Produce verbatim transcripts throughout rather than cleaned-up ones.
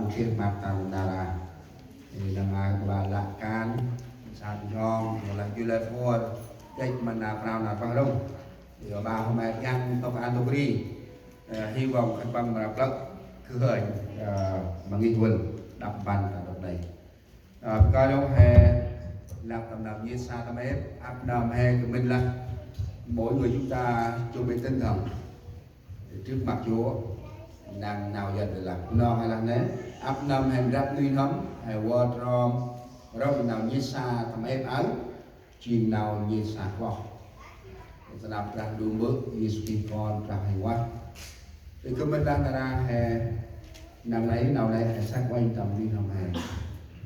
Mục sư Matan Dara. Thì năng ai ba lạ can, san jong, rồi là du lịch ua, đích mà nà prao nà pah rung. Thì ba hôm nay găng tông an tông ri. Ờ, hy vọng khăn păng mà plăk khư hên, ờ, mà nghi huân đập bàn tại đợt này. Ờ, coi đâu hè lặp tầm nằm như sa tâm ép, áp năm hè của mình là mỗi người chúng ta chuẩn bị tinh thần. Trước mặt Chúa, năng nau yơh lah. Nau he lah nê, ăp nơm he ndrăp nuih n'hâm, he wơr trom, rŏng nau nhêt sa tâm êp aơ, jêng nau nhêt sa kloh. Tơnap Brah Ndu Mbơ̆, Yêsu Krist Kon Brah he wah. Tơ kơt mĭt lah nar aơ he, năng nây, nau nây he săk uănh tâm nuih n'hâm he.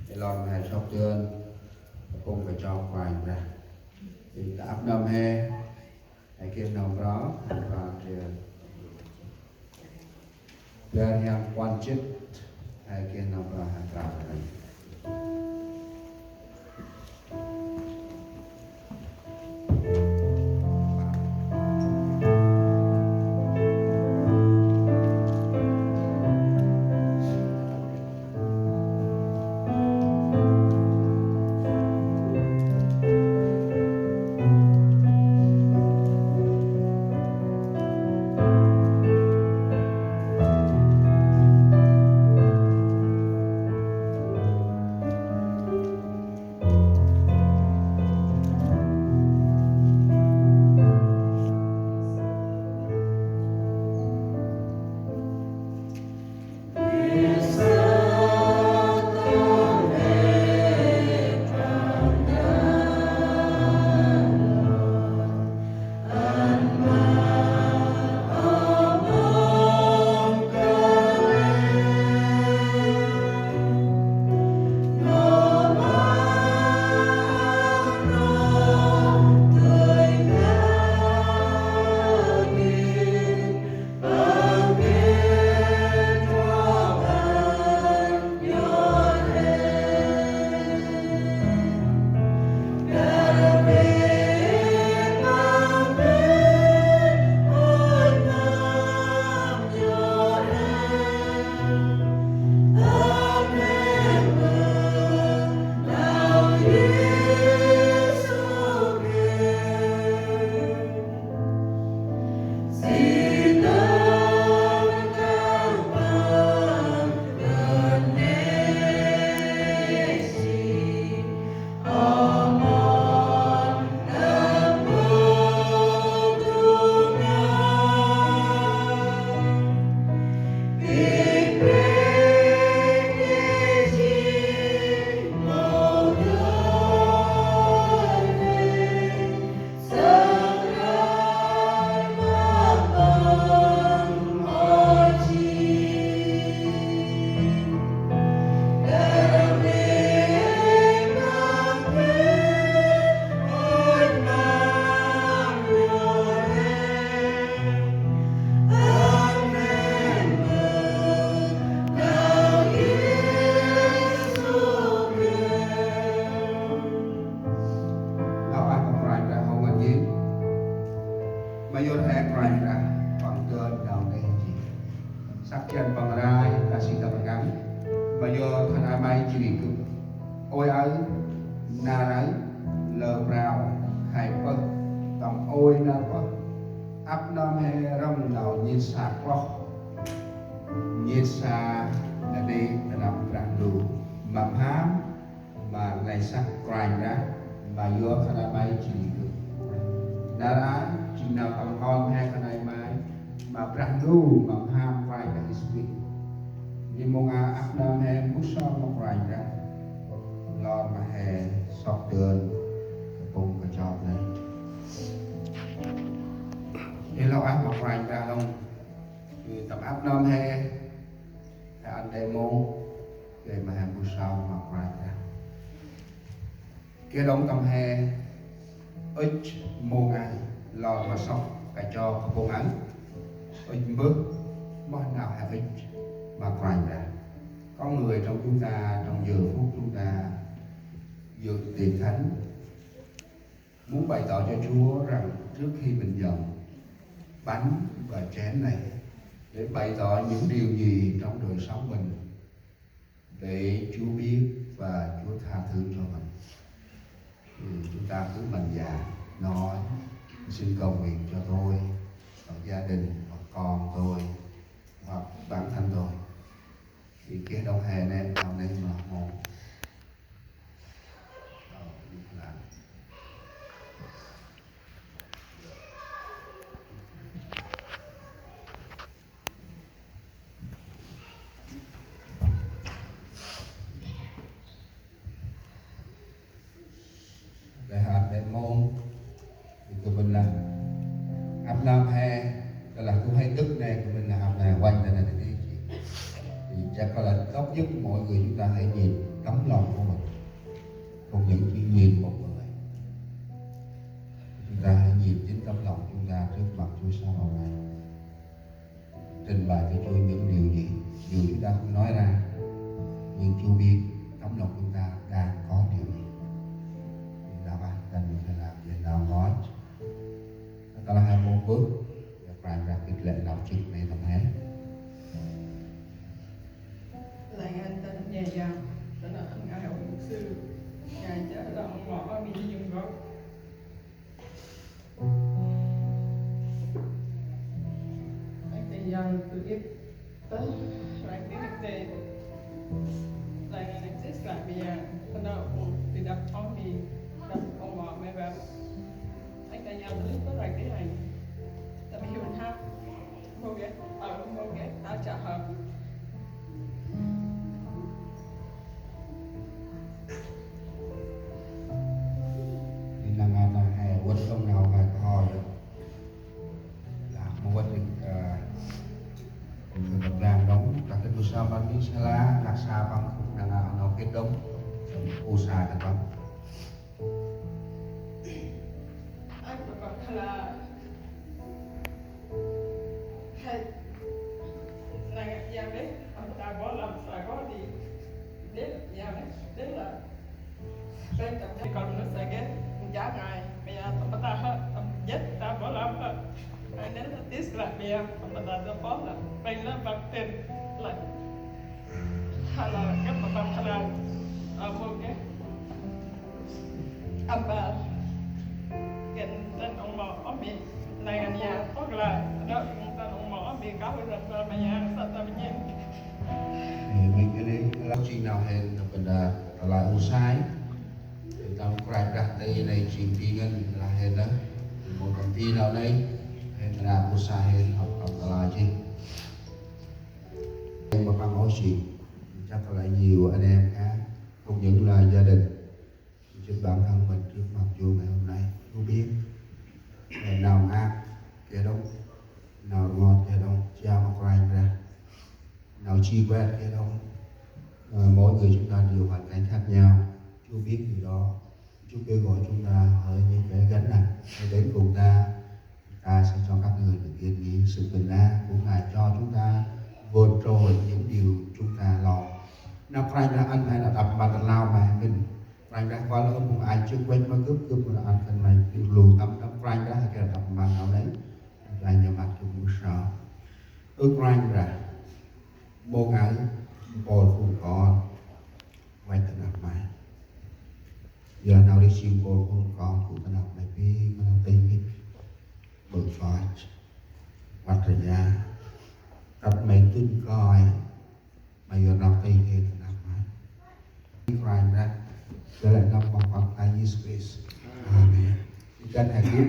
He lor he sŏk dơn, kơpŭng kơchok Kôranh Brah. Tơ ăp nơm he, He geh nau mprơ, he mprơ, he. Bar hiang puăn jê̆t, he geh nau mprơ, he mprơ, he. Lŏ ah ma Kôranh Brah hŏ ngăn jêng. Ma yor he Kôranh Brah, păng dơn nau neh jêng. Săk jăn păng rai, ta si tâm rkăng. Ma yor khân ay may jêh ri gâp. Ôi aơ, nar aơ, lơ prao, khay pơh, tâm ôi nar pơh. Ăp nơm he rŏng nau nhêt sa kloh. Nhêt sa nau nê ta năp Brah Ndu. Ma pham, ma nglay săk Kôranh Brah, ma yor khân ay may jêh ri gâp. Nar aơ, jêng nau tâm hon he khân ay may, ma Brah Ndu, ma pham Kôranh Brah Yêsu Krist. Ni mông a ăp nơm he mbơh sơm ma Kôranh Brah. Lor ma he sŏk dơn, kơpŭng kơchok nây. Ê lŏ ah ma Kôranh Brah lŏng. Ư tâm ăp nơm he, he ăn đe mông, gay ma he mbơh sơm ma Kôranh Brah. Geh đŏng tâm he, ŭch mông aơ, lor ma sŏk, kachok kơpŭng aơ, ŭch mbơh, moh nau he ŭch, ma Kôranh Brah. Có người trong chúng ta, trong giờ phút chúng ta dự tiệc thánh, muốn bày tỏ cho Chúa rằng trước khi mình nhận bánh và chén này, để bày tỏ những điều gì trong đời sống mình, Để Chúa biết và Chúa tha thứ cho mình. Ừ, chúng ta cứ mạnh dạn nói: "Xin cầu nguyện cho tôi, hoặc gia đình, hoặc con tôi, hoặc bản thân tôi." Thì kia đông hè nên vào nên mà mong. Ờ, là Lĕ hăt lĕ mông, kơ mĭn lah ăp năm he, kơ lah tu he dŭk nê, kơ mĭn lah ăp năm vay ta nê tê. Thì chắc là tốt nhất mỗi người chúng ta hãy nhìn tấm lòng của mình. Không những chỉ nhìn một người, chúng ta hãy nhìn chính tấm lòng chúng ta trước mặt Chúa Sao hôm nay. Trình bày cho Chúa những điều gì, dù chúng ta không nói ra, nhưng Chúa biết tấm lòng chúng ta đang có điều gì. Thì là ba, ta mình phải làm gì nào nói. Ta là hai môn bước, và Kôranh Brah khĭt lĕ nau chụp nê tâm he. Lạy Ngài, ta nhẹ nhàng, ta nói: "Ngài Hội Mục Sư, Ngài chở lòng mỏ mình dùng gốc." Anh Tây Giang từ Ip tơ, anh Tây Giang tê. Anh Tây Giang tê, anh Tây Giang tê, đập ông đi, đập ông mỏ mẹ bác. Anh Tây Giang tê, anh Tây Giang tê. Tapi hôn ha, mâu ghe, ờ, mâu ghe, ta chả hợp. Di năng ai ta he wet tông nau ngai kho yơh. Lah mâu wet dik, ơ, kơ gâp đang đŏng, kơ kênh mâu sa ban mi sa la, lah sa păng khŭp năng ai nau kêt đŏng, u sa kơ păng. Ai kơ păng khala. Hai. Nang yang deh, ta bol lam sa go di. Deh, yang deh, deh lah. Bên trong đây còn nó sẽ ghét, giá ngài, bây giờ tao bắt ta hết, tao giết ta bỏ lắm hết. Ai đến là tít lại bây giờ, tao bắt ta tao bó là, bên nó bật tiền lại. Hay là cái mà tao hay là, ờ, mua cái âm ba. Cái tên ông mò, ông bị này anh nhà, có là, đó, tên ông mò, ông bị cáo rồi, rồi mà nhà, sao tao bị nhẹ. Ê, mĭn kơ nê, lah jêng nau hên, nau bơh nđa, lah u sai. Tâm Kôranh Brah ta nây jêng ti ngăn, lah hên nơh. Mâu tâm ti nau nây, hên nđa u sai hên, hŏ tâm ta lah jêh. Hên ma păng ôh jêh. Chắc là nhiều anh em khác, không những là gia đình, chính bản thân mình trước mặt Chúa ngày hôm nay, Chúa biết. Nau maak geh đŏng, nau rngot geh đŏng, jao ma Kôranh Brah. Nau ji kuet geh đŏng. Ờ, mỗi người chúng ta đều hoàn cảnh khác nhau. Chúa biết điều đó. Chúa kêu gọi chúng ta hỡi những kẻ gánh nặng, hãy đến cùng ta. Ta sẽ cho các người được yên nghỉ. Sự bình an của Ngài cho chúng ta vượt trội những điều chúng ta lo. Nau Kôranh Brah ăn may nau đăp mpăn ta nau may mĭn. Kôranh Brah kuăl ơ mông ai jêh kuăl ma gâp, gâp mâu ăn khân may. Lu tâm Kôranh Brah kơt đăp mpăn nau nây. Kôranh Brah ma gâp mâu sa. Ơ Kôranh Brah, mông ai mpôl phung kon văch ta năp may. Yor nau ri jêng mpôl phung kon gŭ ta năp may bi ma nau tih mĭn. Ƀơ̆ koch, văt raya, tât may dŭn kơi, may yor nau tih hên ta năp may. Kôranh Brah, yor lĕ nau ma Păng Yêsu Krist. Amen. Găn he gŭ.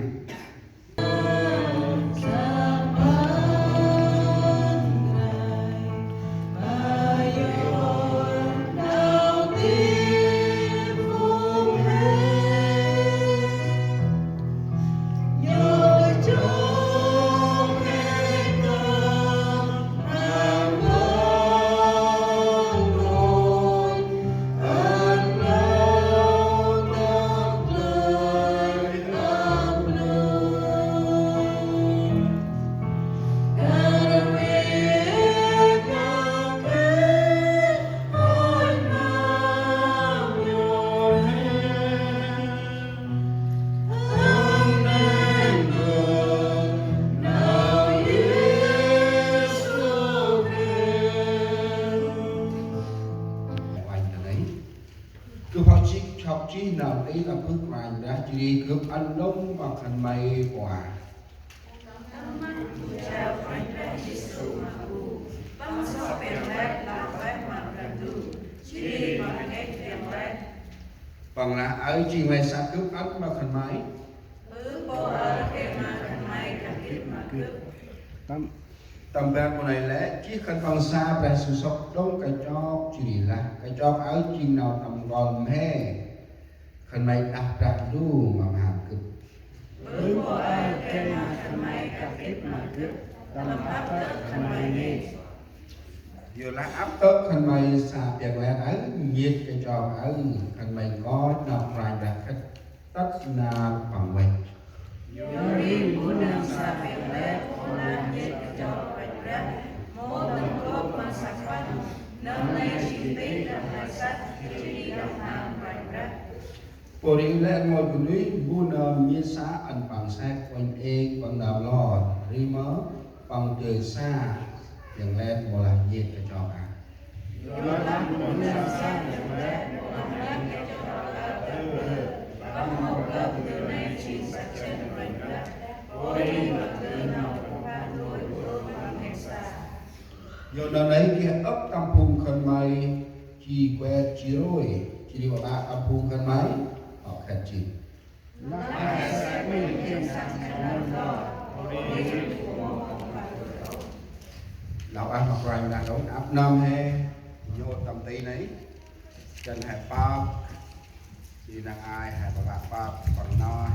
Sŏk jêh nau tih ta bơh Kôranh Brah jêh ri gâp ăn lŏng ma khân may pô aơ. Păng lah aơ jêng lĕ sa gâp ăn ma khân may. Tâm ban mâu nây lĕ jêh khân păng sa Brah Yêsu sŏk đŏng kachok jêh ri lah kachok aơ jêng nau tâm rkol mhe. Khân may đah Brah Ndu ma mham gâp. Bơh pô aơ geh ma khân may kăp gĭt ma gâp tâm ăp tơ̆ khân may nây. Yorlah ăp tơ̆ khân may sa piăng lĕ aơ nhêt kachok aơ khân may nkoch nau Kôranh Brah khât tât nar păng văch. Yor ri mbu nơm sa piăng lĕ mâu lah nhêt kachok Kôranh Brah, mâu tâm rkôp ma sa păng, nơm nây jêng tih đah lai săk, jêh ri đah nau Kôranh Brah. Pô ri lĕ ngơi bunuyh mbu nơm nhêt sa ăn păng sek uănh êng păng nau lor, ri mơ păng dơi sa, piăng lĕ mâu lah nhêt kachok aơ. Yor nau nây geh âk tâm phung khân may ji kuet ji rôi, jêh ri ƀa tâm phung khân may hŏ khât jêh. Lah ueh ma Kôranh Brah đŏng, ăp nơm he, nhôt tâm ti nây, dăn he pap, jêh ri năng ai he ƀa pap, păng nơh,